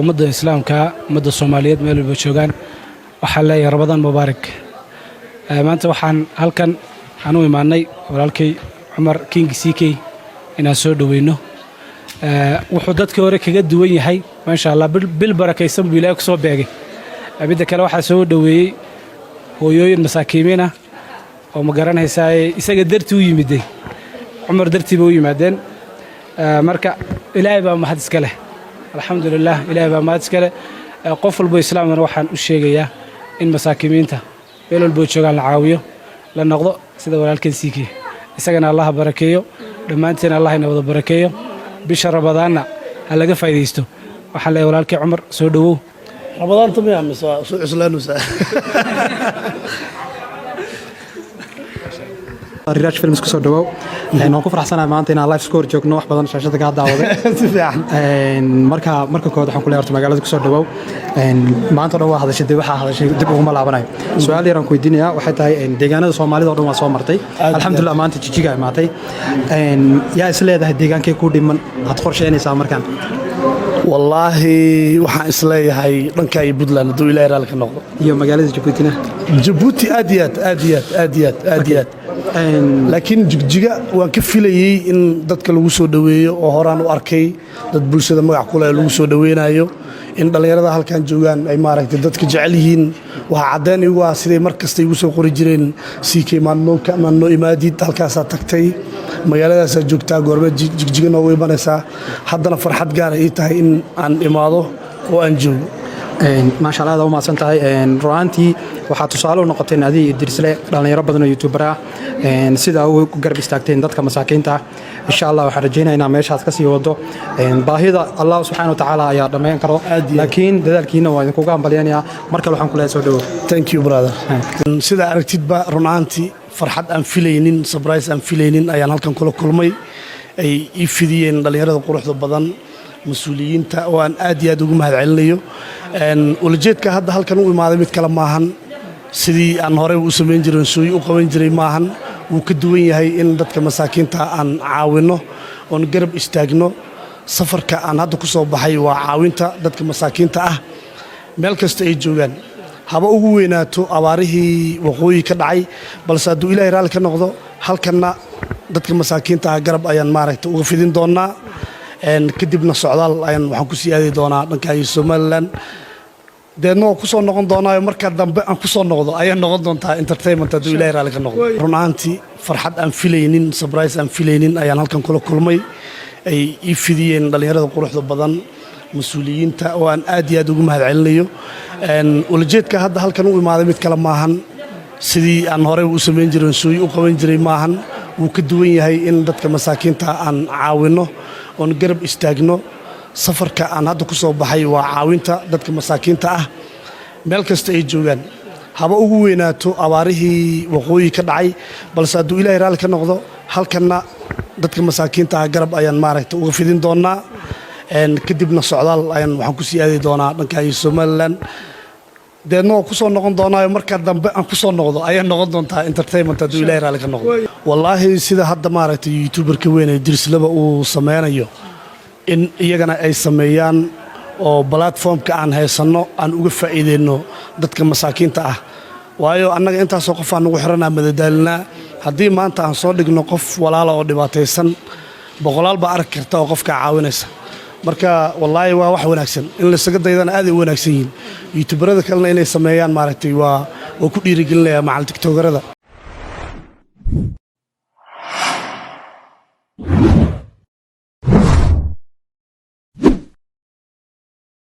Ummadda Islaamka, ummadda Soomaaliyeed meel walba joogaan, waxaan leeyahay Ramadaan mubaarak. Maanta waxaan halkan aan u imaanay walaalkay Cumar King CK inaan soo dhoweyno. Wuxuu dadkii hore kaga duwan yahay, maasha Allah, bil barakaysan buu Ilaahay ku soo beegay. Midda kale, waxaa soo dhoweeyey hooyooyin masaakiimiin ah oo, ma garanaysaa, isaga dartii u yimiday, Cumar dartii bay u yimaadeen. Marka Ilaahay baa mahad iska leh, alxamdulilah, Ilaahay baa mahad iska leh. Qof walbo islaamana waxaan u sheegayaa in masaakiimiinta meel walbo joogaan la caawiyo, la noqdo sida walaalkeen CK. Isagana Allaha barakeeyo, dhammaanteen Allah ina wada barakeeyo. Bisha Ramadaanna ha laga faa'iidaysto. Waxaan leeyahay, walaalkii Cumar, soo dhowow. Ramadaanta miya mise waa soo cuslaanaysaa? Riraaj Films, kusoo dhawow. Waan ku faraxsanahay maanta inaan live score joogno, wax badan shaashada kaa daawaday. Si fiican. Marka koowaad waxaan ku leeyahay, horta magaalada kusoo dhawow. Maanta o dhan waa hadashay, dee waxaa hadashay dib uguma laabanayo. Su-aal yaraan ku weydiinayaa waxay tahay, deegaanada Soomaalida o dhan waa soo martay, alxamdulilah, maanta Jijiga imaatay. Yaa is leedahay deegaankay ku dhiman aad qorsheynaysaa markaan? Wallaahi, waxaan isleeyahay dhanka iyo Puntland, hadduu Ilahay raalli ka noqdo. Iyo magaalada Jabuutina? Jabuuti, aad iyo aad, aad iyo aad, aad iyo aad, aad iyo aad. Laakiin Jigjiga waan ka filayey in dadka lagu soo dhoweeyo, oo horaan u arkay dad bulshada magac kule lagu soo dhoweynayo, in dhallinyarada halkan joogaan ay maaragtay dadka jecel yihiin. Waxaa caddeyn igu ah siday mar kasta igu soo qori jireen: "CK, maan noo imaadid? Halkaasaa tagtay, magaaladaasaa joogtaa, goorme Jigjiga noogu imanaysaa?" Haddana farxad gaara ii tahay in aan imaado oo aan joogo. Maasha Allah, aad u mahadsan tahay. Ru'aantii waxaa tusaale u noqoteen adiga iyo Dirisle dhallinyaro badan oo youtuber ah, sidaa u garab istaagteen dadka masaakiinta ah. Insha Allah waxaan rajeynaya inaa meeshaas kasii wado. Baahida Allah subxaana wa tacaala ayaa dhammayn karo, laakiin dadaalkiina waa idinkuga hambalyanayaa. Mar kale waxaan ku leeyahay, soo dhowow. Thank you, brother. Sidaa aragtidba, run ahaantii farxad aan filaynin, surprise aan filaynin ayaan halkan kula kulmay, ay ii fidiyeen dhallinyarada quruxda badan, mas-uuliyiinta, oo aan aad iyo aad ugu mahad celinayo. Ulajeedka hadda halkan u imaaday mid kale maahan, sidii aan horey u samayn jiray, sooyi u qaban jiray maahan, wuu ka duwan yahay, in dadka masaakiinta aan caawinno oon garab istaagno. Safarka aan hadda ku soo baxay waa caawinta dadka masaakiinta ah meel kasta ay joogaan, haba ugu weynaato abaarihii waqooyi ka dhacay. Balse hadduu Ilaahay raalli ka noqdo, halkanna dadka masaakiinta ah garab ayaan maaragta uga fidin doonaa. Kadibna socdaal ayaan waxaan kusii aadi doonaa dhanka iyo Somaliland. Deedna waa kusoo noqon doonaayo, marka dambe aan kusoo noqdo ayaa noqon doontaa entertainment, hadduu Ilahay raalli ka noqdo. Run ahaantii, farxad aan filaynin, surprise aan filaynin ayaan halkan kula kulmay, ay ii fidiyeen dhallinyarada quruxda badan, mas-uuliyiinta oo aan aad iyo aad ugu mahad celinayo. Ulajeedka hadda halkan u imaaday mid kale maahan, sidii aan horey u samayn jiray sooyi u qaban jiray maahan, wuu ka duwan yahay: in dadka masaakiinta aan caawinno oon garab istaagno. Safarka aan hadda ku soo baxay waa caawinta dadka masaakiinta ah meel kasta ay joogaan, haba ugu weynaato abaarihii waqooyi ka dhacay. Balse hadduu Ilaahay raalli ka noqdo, halkanna dadka masaakiinta ah garab ayaan maaragta uga fidin doonaa. Kadibna socdaal ayaan waxaan kusii aadi doonaa dhanka iyo Somaliland. Deedna waa kusoo noqon doonaayo, marka dambe aan kusoo noqdo ayaa noqon doontaa entertainment, hadduu Ilahay raalli ka noqdo. Wallaahi, sida hadda maaragtay YouTuberka weyn ee Dirislaba uu sameynayo, in iyagana ay sameeyaan oo platformka aan haysanno aan uga faa'iideyno dadka masaakiinta ah. Waayo, annaga intaasoo qof aan nagu xiranaa, madadaalinaa. Haddii maanta aan soo dhigno qof walaala oo dhibaataysan, boqolaal baa arki karta oo qofkaa caawinaysa. Marka wallaahi waa wax wanaagsan in laysaga daydana, aaday u wanaagsan yihiin. YouTuberada kalena inay sameeyaan maaragtay waa ku dhiirigelinaya macal TikTokerada.